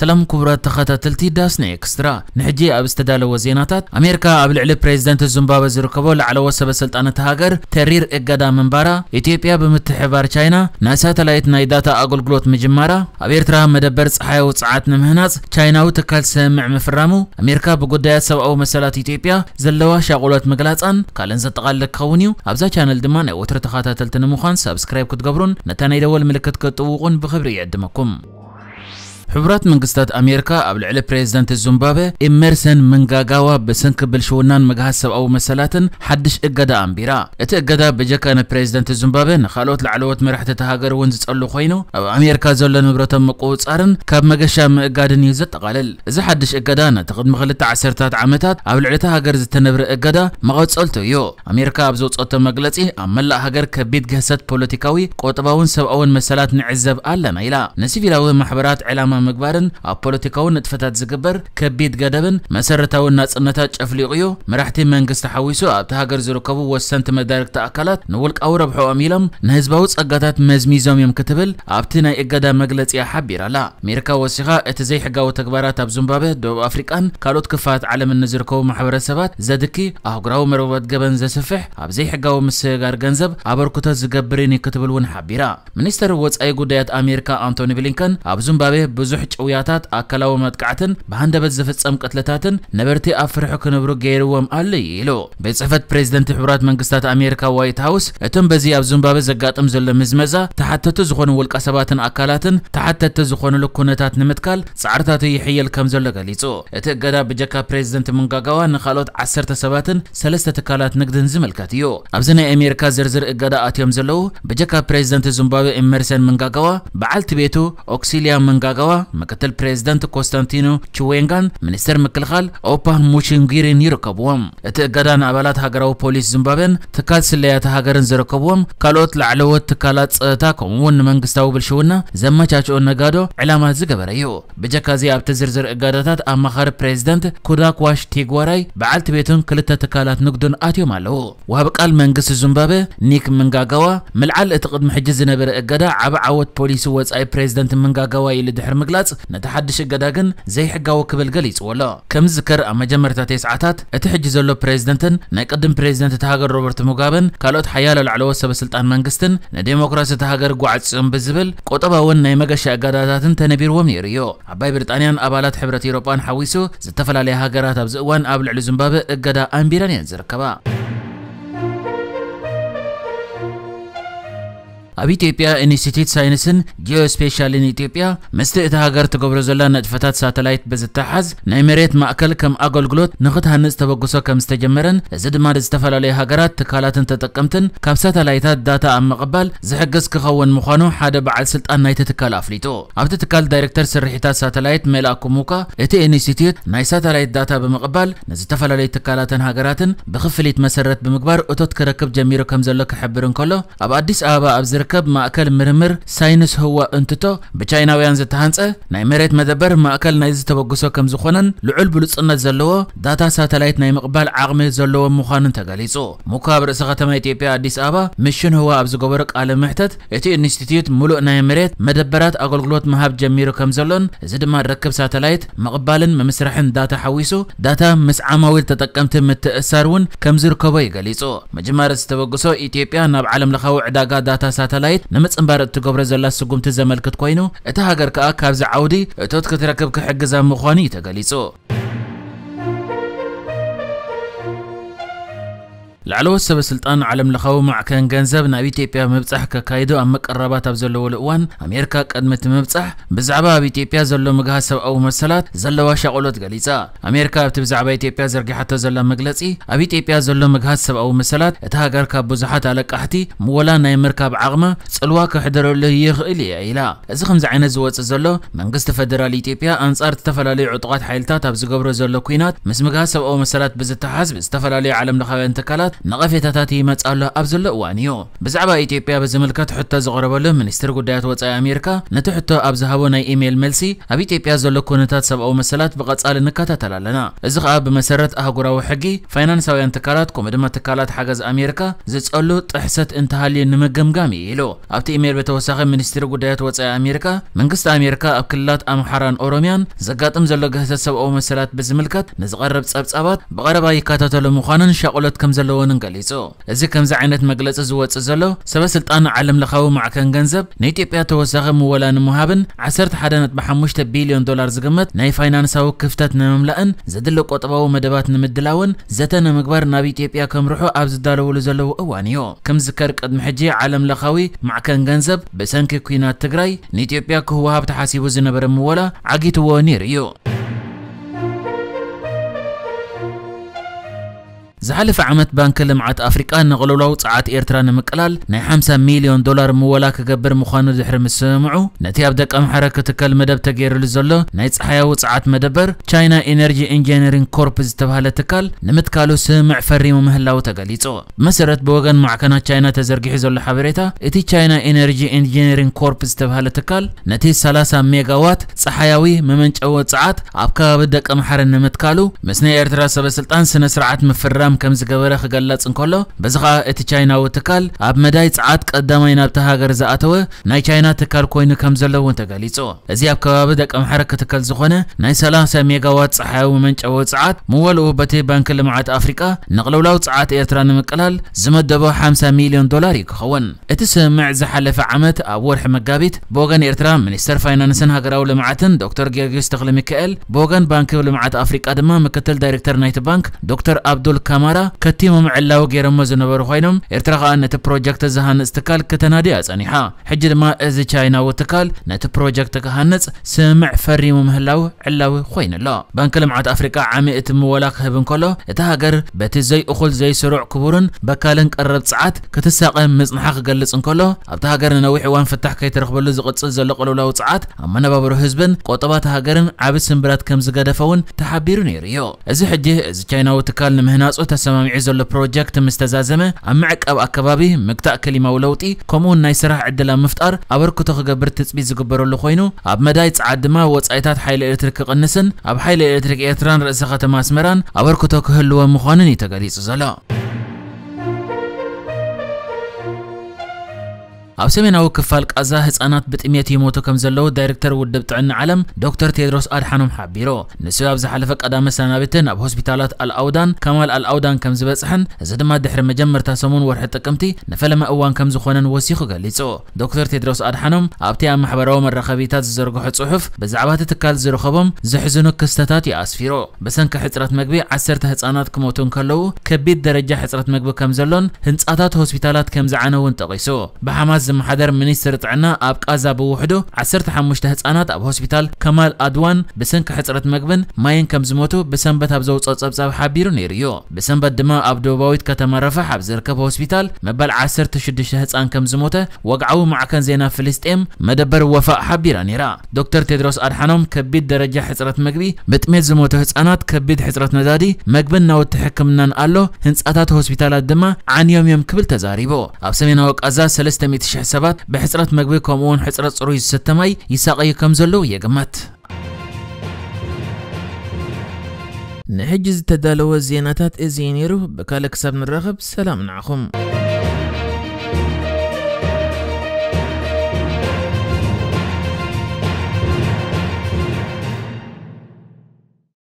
ሰላም ክቡራት ተኸታተልቲ ዳስና ኤክስትራ፣ ንሕጂ ኣብ ዝተዳለወ ዜናታት፣ ኣሜሪካ ኣብ ልዕሊ ፕሬዚደንት ዙምባበ ዝርከቦ ላዕለዎት ሰበ ስልጣን እታ ሃገር ተሪር እገዳ ምንባራ፣ ኢትዮጵያ ብምትሕብባር ቻይና ናይ ሳተላይት ናይ ዳታ ኣገልግሎት ምጅማራ፣ ኣብ ኤርትራ መደበር ጸሓያዊ ጸዓት ንምህናጽ ቻይናዊ ትካል ስምምዕ ምፍራሙ፣ ኣሜሪካ ብጉዳያት ሰብኣዊ መሰላት ኢትዮጵያ ዘለዋ ሻቕሎት ምግላጻን ካልእን ዘጠቓልል ክኸውን እዩ። ኣብዛ ቻነል ድማ ናይ ወትሩ ተኸታተልቲ ንምዃን ሳብስክራይብ ክትገብሩን ነታ ናይ ደወል ምልክት ክትጥውቑን ብኽብሪ ይዕድመኩም። ሕቡራት መንግስታት ኣሜሪካ ኣብ ልዕሊ ፕሬዚደንት ዙምባበ ኤመርሰን ምንጋጋዋ ብሰንኪ ብልሽውናን ምግሃስ ሰብኣዊ መሰላትን ሓድሽ እገዳ ኣንቢራ። እቲ እገዳ ብጀካ ንፕሬዚደንት ዙምባበ ንኻልኦት ላዕለዎት መራሕቲ እታ ሃገር እውን ዝጸሉ ኮይኑ፣ ኣብ ኣሜሪካ ዘሎ ንብረቶም ምቁጽጻርን ካብ መገሻ ምእጋድን እዩ ዘጠቓልል። እዚ ሓድሽ እገዳ ነቲ ቅድሚ ክልተ ዓሰርታት ዓመታት ኣብ ልዕሊ እታ ሃገር ዝተነብረ እገዳ መቐጸልቱ እዩ። ኣሜሪካ ኣብ ዘውጸቶ መግለጺ፣ ኣብ መላእ ሃገር ከቢድ ግህሰት ፖለቲካዊ፣ ቁጠባውን ሰብኣውን መሰላት ንዕዘብ ኣለና ኢላ። ንሲቪላዊ ማሕበራት ዕላማ ምግባርን ኣብ ፖለቲካዊ ንጥፈታት ዝግበር ከቢድ ገደብን መሰረታዊ ናጽነታት ጨፍሊቑ እዩ። መራሕቲ መንግስቲ ሓዊሱ ኣብቲ ሃገር ዝርከቡ ወሰንቲ መዳርግቲ ኣካላት ንውልቃዊ ረብሕኦም ኢሎም ንህዝባዊ ጸጋታት መዝሚዞም እዮም ክትብል ኣብቲ ናይ እገዳ መግለጺኣ ሓቢራ ኣላ። ኣሜሪካ ወሲኻ፣ እቲ ዘይሕጋዊ ተግባራት ኣብ ዙምባበ፣ ደቡብ ኣፍሪቃን ካልኦት ክፋት ዓለምን ንዝርከቡ ማሕበረሰባት ዘድኪ፣ ኣህጉራዊ መርበባት ገበን ዘስፍሕ፣ ኣብ ዘይሕጋዊ ምስግጋር ገንዘብ ኣበርክቶ ዝገብርን እዩ ክትብል እውን ሓቢራ። ሚኒስተር ወጻኢ ጉዳያት ኣሜሪካ ኣንቶኒ ብሊንከን ኣብ ዙምባብዌ ብዙሕ ጭውያታት፣ ኣካላዊ መጥቃዕትን ብሃንደበት ዝፍጸም ቅትለታትን ነበርቲ ኣብ ፍርሒ ክነብሩ ገይርዎም ኣሎ እዩ ኢሉ። ቤት ጽሕፈት ፕሬዚደንት ሕቡራት መንግስታት ኣሜሪካ ዋይት ሃውስ እቶም በዚ ኣብ ዙምባብዌ ዘጋጥም ዘሎ ምዝመዛ ተሓተቱ ዝኾኑ ውልቀ ሰባትን ኣካላትን ተሓተቲ ዝኾኑሉ ኩነታት ንምትካል ጻዕርታቱ ይሕየል ከም ዘሎ ገሊጹ። እቲ እገዳ ብጀካ ፕሬዚደንት ምንጋጋዋ ንኻልኦት ዓሰርተ ሰባትን ሰለስተ ትካላት ንግድን ዝምልከት እዩ። ኣብዚ ናይ ኣሜሪካ ዝርዝር እገዳ ኣትዮም ዘለዉ ብጀካ ፕሬዚደንት ዙምባብዌ ኤመርሰን ምንጋጋዋ፣ በዓልቲ ቤቱ ኦክሲልያ ምንጋጋዋ፣ ምክትል ፕሬዚደንት ኮንስታንቲኖ ቺዌንጋን ሚኒስተር ምክልኻል ኦፓ ሙቺንጊሪን ይርከብዎም። እቲ እገዳ ንኣባላት ሃገራዊ ፖሊስ ዙምባብዌን ትካል ስለያታ ሃገርን ዝርከብዎም ካልኦት ላዕለዎት ትካላት ጸጥታ፣ ከምኡ እውን ንመንግስታዊ ብልሽውና ዘመቻችኦ ነጋዶ ዕላማ ዝገበረ እዩ። ብጀካዚ ኣብቲ ዝርዝር እገዳታት ኣማኻሪ ፕሬዚደንት ኩዳክዋሽ ቲግዋራይ፣ በዓልቲ ቤቱን ክልተ ትካላት ንግዱን ኣትዮም ኣለዉ። ወሃቢ ቃል መንግስቲ ዙምባብዌ ኒክ ምንጋጋዋ፣ ምልዓል እቲ ቅድሚ ሕጂ ዝነበረ እገዳ ዓቢ ዓወት ፖሊሲ ወጻኢ ፕሬዚደንት ምንጋጋዋ ኢሉ ድሕሪ ምግላጽ፣ ነቲ ሓድሽ እገዳ ግን ዘይሕጋዊ ክብል ገሊጽዎ ኣሎ። ከም ዝዝከር፣ ኣብ መጀመርታ ተስዓታት እቲ ሕጂ ዘሎ ፕሬዚደንትን ናይ ቅድም ፕሬዚደንት እታ ሃገር ሮበርት ሙጋበን ካልኦት ሓያሎ ላዕለዎት ሰበ ስልጣን መንግስትን ንዴሞክራሲ እታ ሃገር ጓዕጽዮም ብዝብል ቁጠባውን ናይ መገሻ እገዳታትን ተነቢርዎም ነይሩ እዩ። ዓባይ ብሪጣንያን ኣባላት ሕብረት ኤውሮጳን ሓዊሱ ዝተፈላለያ ሃገራት ኣብዚ እዋን ኣብ ልዕሊ ዙምባብዌ እገዳ ኣንቢረን እየን ዝርከባ። ኣብ ኢትዮጵያ ኢንስቲትዩት ሳይንስን ጂኦስፔሻልን ኢትዮጵያ ምስቲ እታ ሃገር ትገብሮ ዘላ ንጥፈታት ሳተላይት ብዝተሓዝ ናይ መሬት ማእከል ከም ኣገልግሎት ንኽትሃንጽ ተበግሶ ከም ዝተጀመረን፣ እዚ ድማ ዝተፈላለዩ ሃገራት፣ ትካላትን ተጠቀምትን ካብ ሳተላይታት ዳታ ኣብ ምቕባል ዝሕግዝ ክኸውን ምዃኑ ሓደ በዓል ስልጣን ናይቲ ትካል ኣፍሊጡ። ኣብቲ ትካል ዳይሬክተር ስርሒታት ሳተላይት ሜላኩ ሙካ፣ እቲ ኢንስቲትዩት ናይ ሳተላይት ዳታ ብምቕባል ንዝተፈላለዩ ትካላትን ሃገራትን ብክፍሊት መሰረት ብምግባር እቶት ክረክብ ጀሚሩ ከም ዘሎ ክሕብር እንከሎ፣ ኣብ ኣዲስ ኣበባ ኣብ ዝርከብ ማእከል ምርምር ሳይንስ ህዋ እንትቶ ብቻይናውያን ዝተሃንጸ ናይ መሬት መደበር ማእከል ናይዚ ተበግሶ ከም ዝኾነን ልዑል ብሉጽነት ዘለዎ ዳታ ሳተላይት ናይ ምቕባል ዓቕሚ ዘለዎ ምዃኑን ተገሊጹ። ሙካ ኣብ ርእሰ ከተማ ኢትዮጵያ ኣዲስ ኣበባ ሚሽን ህዋ ኣብ ዝገበሮ ቃለ መሕተት፣ እቲ ኢንስቲትዩት ምሉእ ናይ መሬት መደበራት ኣገልግሎት ምሃብ ጀሚሩ ከም ዘሎን፣ እዚ ድማ ርክብ ሳተላይት ምቕባልን ምምስራሕን ዳታ ሓዊሱ፣ ዳታ ምስ ዓማዊል ተጠቀምቲ ምትእሳር እውን ከም ዝርከቦ እዩ ገሊጹ። ምጅማር እዚ ተበግሶ ኢትዮጵያ ናብ ዓለም ለኻዊ ዕዳጋ ዳታ ሳተላይት ንምጽንባር እትገብሮ ዘላ ስጉምቲ ዘመልክት ኮይኑ፣ እታ ሃገር ከኣ ካብዚ ዓውዲ እቶት ክትረክብ ክሕግዛ ምዃኑ እዩ ተገሊጹ። ላዕለዎት ሰበ ስልጣን ዓለም ለኻዊ ማዕከን ገንዘብ ናብ ኢትዮጵያ ምብጻሕ ከካይዱ ኣብ ምቅርራባት ኣብ ዘለወሉ እዋን፣ ኣሜሪካ ቅድሚ እቲ ምብጻሕ ብዛዕባ ኣብ ኢትዮጵያ ዘሎ ምግሃስ ሰብኣዊ መሰላት ዘለዋ ሻቕሎት ገሊጻ። ኣሜሪካ ኣብቲ ብዛዕባ ኢትዮጵያ ዘርጊሓቶ ዘላ መግለጺ፣ ኣብ ኢትዮጵያ ዘሎ ምግሃስ ሰብኣዊ መሰላት እታ ሃገር ካብ ብዙሓት ኣለቃሕቲ ምወላ ናይ ምርካብ ዓቕማ ጽልዋ ከሕድረሉ ይኽእል እየ ኢላ። እዚ ከምዚ ዓይነት ዝወጽእ ዘሎ፣ መንግስቲ ፈደራል ኢትዮጵያ ኣንጻር ዝተፈላለዩ ዕጡቓት ሓይልታት ኣብ ዝገብሮ ዘሎ ኲናት ምስ ምግሃስ ሰብኣዊ መሰላት ብዝተሓዝ ብዝተፈላለዩ ዓለም ለኻውያን ትካላት ነቐፌታታት ይመጽእ ኣሎ ኣብ ዘሎ እዋን እዩ። ብዛዕባ ኢትዮጵያ ብዝምልከት ሕቶ ዝቐረበሉ ሚኒስትር ጉዳያት ወጻኢ ኣሜሪካ፣ ነቲ ሕቶ ኣብ ዝሃቦ ናይ ኢሜይል መልሲ፣ ኣብ ኢትዮጵያ ዘሎ ኩነታት ሰብኣዊ መሰላት ብቐጻሊ ንከታተል ኣለና። እዚ ከኣ ብመሰረት ኣህጉራዊ ሕጊ፣ ፋይናንሳውያን ትካላት ከምኡ ድማ ትካላት ሓገዝ ኣሜሪካ ዝጸሉ ጥሕሰት እንተሃልዩ ንምግምጋም እዩ ኢሉ። ኣብቲ ኢሜይል ብተወሳኺ፣ ሚኒስትሪ ጉዳያት ወጻኢ ኣሜሪካ፣ መንግስቲ ኣሜሪካ ኣብ ክልላት ኣምሓራን ኦሮሚያን ዘጋጥም ዘሎ ግህሰት ሰብኣዊ መሰላት ብዝምልከት ንዝቐርብ ጸብጻባት ብቐረባ ይከታተሉ ምዃኑን ሻቕሎት ከም ዘለዎንን ገሊጹ። እዚ ከምዚ ዓይነት መግለጺ ዝወጽእ ዘሎ፣ ሰበ ስልጣን ዓለም ለኻዊ ማዕከን ገንዘብ ንኢትዮጵያ ተወሳኺ ምወላ ንምሃብን ዓሰርተ ሓደ ነጥቢ ሓሙሽተ ቢልዮን ዶላር ዝግመት ናይ ፋይናንሳዊ ክፍተት ንምምላእን ዘድሊ ቆጠባዊ መደባት ንምድላውን ዘተ ንምግባር ናብ ኢትዮጵያ ከምርሑ ኣብ ዝዳለውሉ ዘለዉ እዋን እዩ። ከም ዝከር ቅድሚ ሕጂ ዓለም ለኻዊ ማዕከን ገንዘብ ብሰንኪ ኲናት ትግራይ ንኢትዮጵያ ክወሃብ ተሓሲቡ ዝነበረ ምወላ ዓጊትዎ ነይሩ እዩ። ዝሓለፈ ዓመት ባንኪ ልምዓት ኣፍሪቃ ንቕልውላው ጸዓት ኤርትራ ንምቅላል ናይ ሓምሳ ሚልዮን ዶላር ምወላ ክገብር ምዃኑ ድሕሪ ምስምምዑ፣ ነቲ ኣብ ደቀምሓረ ክትከል መደብ ተገይሩሉ ዘሎ ናይ ጸሓያዊ ጸዓት መደበር ቻይና ኢነርጂ ኢንጂነሪንግ ኮርፕ ዝተባህለ ትካል ንምትካሉ ስምምዕ ፈሪሙ ምህላው ተገሊጹ። ብመሰረት ብወገን ማዕከናት ቻይና ተዘርጊሑ ዘሎ ሓበሬታ፣ እቲ ቻይና ኢነርጂ ኢንጂነሪንግ ኮርፕ ዝተባህለ ትካል ነቲ ሰላሳ ሜጋዋት ጸሓያዊ መመንጨዊ ጸዓት ኣብ ከባቢ ደቀምሓረ ንምትካሉ ምስ ናይ ኤርትራ ሰበ ስልጣን ስነ ስርዓት ምፍርራም ከም ዝገበረ ክገለጽ እንከሎ፣ በዚ ኸኣ እቲ ቻይናዊ ትካል ኣብ መዳይ ጸዓት ቀዳማይ ናብቲ ሃገር ዝኣተወ ናይ ቻይና ትካል ኮይኑ ከም ዘሎ እውን ተገሊጹ። እዚ ኣብ ከባቢ ደቀምሓረ ክትከል ዝኾነ ናይ ሰላሳ ሜጋዋት ጸሓያዊ መመንጨዊ ጸዓት ምወልኡ በቲ ባንኪ ልምዓት ኣፍሪቃ ንቕልውላው ጸዓት ኤርትራ ንምቅላል ዝመደቦ ሓምሳ ሚልዮን ዶላር እዩ ክኸውን። እቲ ስምምዕ ዝሓለፈ ዓመት ኣብ ወርሒ መጋቢት ብወገን ኤርትራ ሚኒስተር ፋይናንስን ሃገራዊ ልምዓትን ዶክተር ጊዮርጊስ ተኽለሚካኤል፣ ብወገን ባንኪ ልምዓት ኣፍሪቃ ድማ ምክትል ዳይሬክተር ናይቲ ባንክ ዶክተር ኣብዱል ካማራ ከቲሞም ዕላዊ ገይሮሞ ዝነበሩ ኮይኖም፣ ኤርትራ ከኣ ነቲ ፕሮጀክት ዝሃንጽ ትካል ክተናድያ ጸኒሓ። ሕጂ ድማ እዚ ቻይናዊ ትካል ነቲ ፕሮጀክት ክሃንጽ ስምምዕ ፈሪሙ ምህላው ዕላዊ ኮይኑ ኣሎ። ባንኪ ልምዓት ኣፍሪቃ ዓሚ እቲ ምወላ ክህብ እንከሎ፣ እታ ሃገር በቲ ዘይእኹል ዘይስሩዕ ክቡርን በካልን ቀረብ ጸዓት ክትሳቐ ምጽንሓ ክገልጽ እንከሎ፣ ኣብታ ሃገር ንነዊሕ እዋን ፍታሕ ከይተረኽበሉ ዝቕጽል ዘሎ ቅልውላው ጸዓት ኣብ መነባብሮ ህዝብን ቆጠባት ሃገርን ዓቢ ስምብራት ከም ዝገደፈ እውን ተሓቢሩ ነይሩ እዩ። እዚ ሕጂ እዚ ቻይናዊ ትካል ንምህናጹ ተሰማሚዑ ዘሎ ፕሮጀክት ምስ ተዛዘመ፣ ኣብ ምዕቃብ ኣከባቢ፣ ምግታእ ክሊማዊ ለውጢ፣ ከምኡውን ናይ ስራሕ ዕድል ኣብ ምፍጣር ኣበርክቶ ክገብር ትጽቢት ዝግበረሉ ኮይኑ፣ ኣብ መዳይ ጸዓት ድማ ወጻኢታት ሓይሊ ኤሌክትሪክ ክቕንስን ኣብ ሓይሊ ኤሌክትሪክ ኤርትራን ርእሰ ከተማ ኣስመራን ኣበርክቶ ክህልዎ ምዃኑን እዩ ተገሊጹ ዘሎ። ኣብ ሰሜናዊ ክፋል ቃዛ ህጻናት ብጥሜት ይሞቱ ከም ዘለዉ ዳይሬክተር ውድብ ጥዕና ዓለም ዶክተር ቴድሮስ ኣድሓኖም ሓቢሩ። ንሱ ኣብ ዝሓለፈ ቀዳመ ሰናብቲ ናብ ሆስፒታላት ኣልኣውዳን ከማል ኣልኣውዳን ከም ዝበጽሐን፣ እዚ ድማ ድሕሪ መጀመርታ ሰሙን ወርሒ ጥቅምቲ ንፈለማ እዋን ከም ዝኾነን ወሲኹ ገሊጹ። ዶክተር ቴድሮስ ኣድሓኖም ኣብቲ ኣብ ማሕበራዊ መራኸቢታት ዝዘርግሖ ጽሑፍ፣ ብዛዕባ እቲ ትካል ዝረኸቦም ዘሕዝኑ ክስተታት እዩ ኣስፊሩ። ብሰንኪ ሕጽረት መግቢ ዓሰርተ ህጻናት ክሞቱ እንከለዉ፣ ከቢድ ደረጃ ሕጽረት መግቢ ከም ዘሎን ህንጻታት ሆስፒታላት ከም ዝዓነውን ጠቒሱ። ብሓማስ ዝመሓደር ሚኒስትሪ ጥዕና ኣብ ቃዛ ብውሕዱ ዓሰርተ ሓሙሽተ ህጻናት ኣብ ሆስፒታል ከማል ኣድዋን ብሰንኪ ሕጽረት መግብን ማይን ከም ዝሞቱ ብሰንበት ኣብ ዘውጽኦ ጸብጻብ ሓቢሩ ነይሩ እዩ። ብሰንበት ድማ ኣብ ደቡባዊት ከተማ ረፋሕ ኣብ ዝርከብ ሆስፒታል መበል ዓሰርተ ሽዱሽተ ህጻን ከም ዝሞተ ወግዓዊ ማዕከን ዜና ፍልስጤም መደበር ወፋእ ሓቢራ ነይራ። ዶክተር ቴድሮስ ኣድሓኖም ከቢድ ደረጃ ሕጽረት መግቢ፣ ብጥሜት ዝሞቱ ህጻናት፣ ከቢድ ሕጽረት ነዳዲ፣ መግብን ናውቲ ሕክምናን ኣሎ፣ ህንጻታት ሆስፒታላት ድማ ዓንዮም እዮም ክብል ተዛሪቡ። ኣብ ሰሜናዊ ቃዛ ሰለስተ ሚእቲ ሽሕ ሰባት ብሕጽረት መግቢ ከምኡውን ሕጽረት ጽሩይ ዝስተ ማይ ይሳቐዩ ከም ዘለዉ ይግመት። ንሕጂ ዝተዳለወ ዜናታት እዚ እዩ ነይሩ። ብካልእ ክሳብ ንራኸብ ሰላም ንዓኹም።